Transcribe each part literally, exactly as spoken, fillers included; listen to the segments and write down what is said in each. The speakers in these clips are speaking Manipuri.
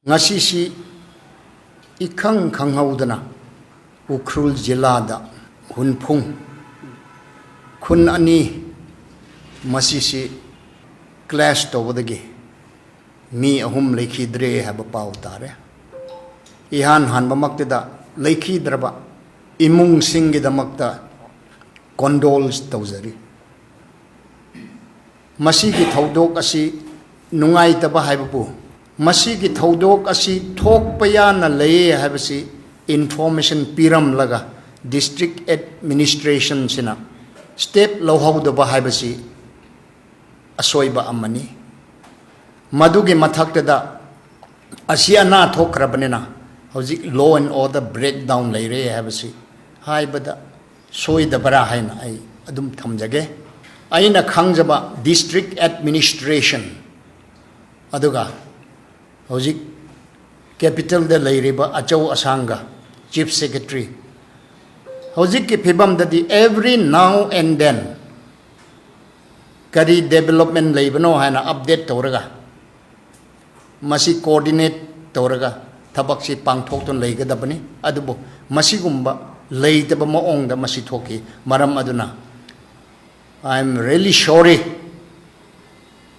ꯉꯁꯤꯁꯤ ꯏꯈꯪ ꯈꯪꯍꯧꯗꯅ ꯎꯈ꯭ꯔꯨꯜ ꯖꯤꯂꯥꯗ ꯍꯨꯟꯐꯨꯡ ꯈꯨꯟ ꯑꯅꯤ ꯃꯁꯤꯁꯤ clash ꯇꯧꯕꯗꯒꯤ ꯃꯤ ꯑꯍꯨꯝ ꯂꯩꯈꯤꯗ꯭ꯔꯦ ꯍꯥꯏꯕ ꯄꯥꯎ ꯇꯥꯔꯦ꯫ ꯏꯍꯥꯟ ꯍꯥꯟꯕꯃꯛꯇꯗ ꯂꯩꯈꯤꯗ꯭ꯔꯕ ꯏꯃꯨꯡꯁꯤꯡꯒꯤꯗꯃꯛꯇ condole ꯇꯧꯖꯔꯤ꯫ ꯃꯁꯤꯒꯤ ꯊꯧꯗꯣꯛ ꯑꯁꯤ ꯅꯨꯡꯉꯥꯏꯇꯕ ꯍꯥꯏꯕꯕꯨ, ꯃꯁꯤꯒꯤ ꯊꯧꯗꯣꯛ ꯑꯁꯤ ꯊꯣꯛꯄ ꯌꯥꯅ ꯂꯩꯌꯦ ꯍꯥꯏꯕꯁꯤ information ꯄꯤꯔꯝꯂꯒ district administrationꯁꯤꯅ step ꯂꯧꯍꯧꯗꯕ ꯍꯥꯏꯕꯁꯤ ꯑꯁꯣꯏꯕ ꯑꯃꯅꯤ꯫ ꯃꯗꯨꯒꯤ ꯃꯊꯛꯇꯗ ꯑꯁꯤ ꯑꯅꯥ ꯊꯣꯛꯈ꯭ꯔꯕꯅꯤꯅ ꯍꯧꯖꯤꯛ law and order breakdown ꯂꯩꯔꯦ ꯍꯥꯏꯕꯁꯤ ꯍꯥꯏꯕꯗ ꯁꯣꯏꯗꯕ꯭ꯔꯥ ꯍꯥꯏꯅ ꯑꯩ ꯑꯗꯨꯝ ꯊꯝꯖꯒꯦ꯫ ꯑꯩꯅ ꯈꯪꯖꯕ district administration, ꯑꯗꯨꯒ ꯍꯧꯖꯤꯛ capitalꯗ ꯂꯩꯔꯤꯕ ꯑꯆꯧ ꯑꯁꯥꯡꯒ chief secretary, ꯍꯧꯖꯤꯛꯀꯤ ꯐꯤꯕꯝꯗꯗꯤ every now and then ꯀꯔꯤ development ꯂꯩꯕꯅꯣ ꯍꯥꯏꯅ update ꯇꯧꯔꯒ, ꯃꯁꯤ coordinate ꯇꯧꯔꯒ ꯊꯕꯛꯁꯤ ꯄꯥꯡꯊꯣꯛꯇꯨꯅ ꯂꯩꯒꯗꯕꯅꯤ꯫ ꯑꯗꯨꯕꯨ ꯃꯁꯤꯒꯨꯝꯕ ꯂꯩꯇꯕ ꯃꯑꯣꯡꯗ ꯃꯁꯤ ꯊꯣꯛꯈꯤ꯫ ꯃꯔꯝ ꯑꯗꯨꯅ, I am really sorry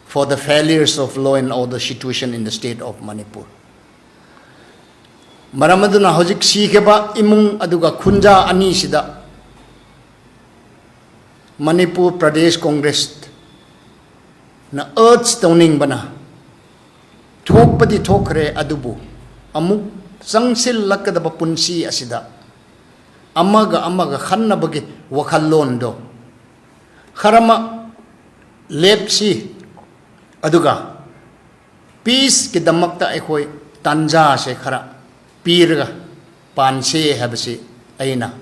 for the failures of law and order situation in the state of Manipur. ꯃꯔꯝ ꯑꯗꯨꯅ ꯍꯧꯖꯤꯛ ꯁꯤꯈꯤꯕ ꯏꯃꯨꯡ ꯑꯗꯨꯒ ꯈꯨꯟꯖꯥ ꯑꯅꯤꯁꯤꯗ Manipur Pradesh Congressꯅ urge ꯇꯧꯅꯤꯡꯕꯅ, ꯊꯣꯛꯄꯗꯤ ꯊꯣꯛꯈ꯭ꯔꯦ, ꯑꯗꯨꯕꯨ ꯑꯃꯨꯛ ꯆꯪꯁꯤꯜꯂꯛꯀꯗꯕ ꯄꯨꯟꯁꯤ ꯑꯁꯤꯗ ꯑꯃꯒ ꯑꯃꯒ ꯈꯟꯅꯕꯒꯤ ꯋꯥꯈꯜꯂꯣꯟꯗꯣ ꯈꯔꯃꯛ ꯂꯦꯞꯁꯤ, ꯑꯗꯨꯒ peaceꯀꯤꯗꯃꯛꯇ ꯑꯩꯈꯣꯏ ꯇꯥꯟꯖꯥꯁꯦ ꯈꯔ ꯄꯤꯔꯒ ꯄꯥꯟꯁꯦ ꯍꯥꯏꯕꯁꯤ ꯑꯩꯅ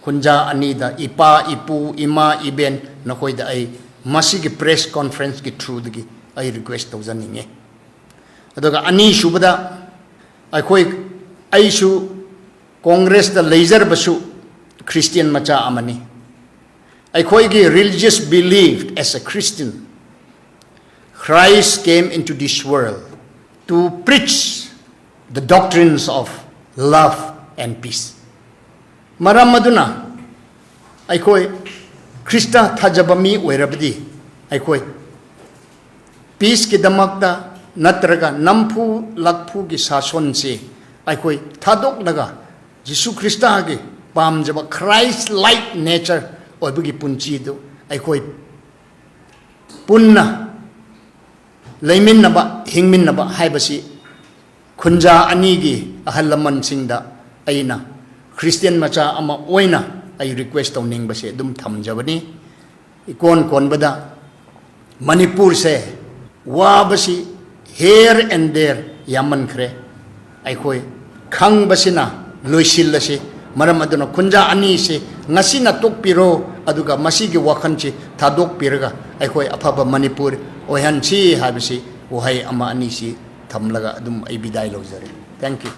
ꯈꯨꯟꯖꯥ ꯑꯅꯤꯗ, ꯏꯄꯥ, ꯏꯄꯨ, ꯏꯃꯥ, ꯏꯕꯦꯟ, ꯅꯈꯣꯏꯗ ꯑꯩ ꯃꯁꯤꯒꯤ press conferenceꯀꯤ throughꯗꯒꯤ ꯑꯩ request ꯇꯧꯖꯅꯤꯡꯉꯤ꯫ ꯑꯗꯨꯒ ꯑꯅꯤꯁꯨꯕꯗ, ꯑꯩꯈꯣꯏ, ꯑꯩꯁꯨ Congressꯇ ꯂꯩꯖꯔꯕꯁꯨ Christian ꯃꯆꯥ ꯑꯃꯅꯤ꯫ ꯑꯩꯈꯣꯏꯒꯤ religious belief as a Christian, Christ came into this world to preach the doctrines of love and peace. ꯃꯔꯝ ꯑꯗꯨꯅ ꯑꯩꯈꯣꯏ ꯈ꯭ꯔꯤꯁꯇ ꯊꯥꯖꯕ ꯃꯤ ꯑꯣꯏꯔꯕꯗꯤ ꯑꯩꯈꯣꯏ ꯄꯤꯁꯀꯤꯗꯃꯛꯇ ꯅꯠꯇ꯭ꯔꯒ ꯅꯝꯐꯨ ꯂꯥꯛꯐꯨꯒꯤ ꯁꯥꯁꯣꯟꯁꯤ ꯑꯩꯈꯣꯏ ꯊꯥꯗꯣꯛꯂꯒ ꯖꯤꯁꯨ ꯈ꯭ꯔꯤꯁꯇꯒꯤ ꯄꯥꯝꯖꯕ Christ like nature ꯑꯣꯏꯕꯒꯤ ꯄꯨꯟꯁꯤꯗꯨ ꯑꯩꯈꯣꯏ ꯄꯨꯟꯅ ꯂꯩꯃꯤꯟꯅꯕ, ꯍꯤꯡꯃꯤꯟꯅꯕ ꯍꯥꯏꯕꯁꯤ ꯈꯨꯟꯖꯥ ꯑꯅꯤꯒꯤ ꯑꯍꯜ ꯂꯃꯟꯁꯤꯡꯗ ꯑꯩꯅ ꯈ꯭ꯔꯤꯁꯇꯤꯌꯟ ꯃꯆꯥ ꯑꯃ ꯑꯣꯏꯅ ꯑꯩ ꯔꯤꯀ꯭ꯋꯦꯁ ꯇꯧꯅꯤꯡꯕꯁꯦ ꯑꯗꯨꯝ ꯊꯝꯖꯕꯅꯤ꯫ ꯏꯀꯣꯟ ꯀꯣꯟꯕꯗ ꯃꯅꯤꯄꯨꯔꯁꯦ ꯋꯥꯕꯁꯤ here and there ꯌꯥꯝꯃꯟꯈ꯭ꯔꯦ꯫ ꯑꯩꯈꯣꯏ ꯈꯪꯕꯁꯤꯅ ꯂꯣꯏꯁꯤꯜꯂꯁꯤ꯫ ꯃꯔꯝ ꯑꯗꯨꯅ ꯈꯨꯟꯖꯥ ꯑꯅꯤꯁꯤ ꯉꯁꯤꯅ ꯇꯣꯛꯄꯤꯔꯣ, ꯑꯗꯨꯒ ꯃꯁꯤꯒꯤ ꯋꯥꯈꯜꯁꯤ ꯊꯥꯗꯣꯛꯄꯤꯔꯒ ꯑꯩꯈꯣꯏ ꯑꯐꯕ ꯃꯅꯤꯄꯨꯔ ꯑꯣꯏꯍꯟꯁꯤ ꯍꯥꯏꯕꯁꯤ ꯋꯥꯍꯩ ꯑꯃ ꯑꯅꯤꯁꯤ ꯊꯝꯂꯒ ꯑꯗꯨꯝ ꯑꯩ ꯕꯤꯗꯥꯏ ꯂꯧꯖꯔꯦ꯫ Thank you꯫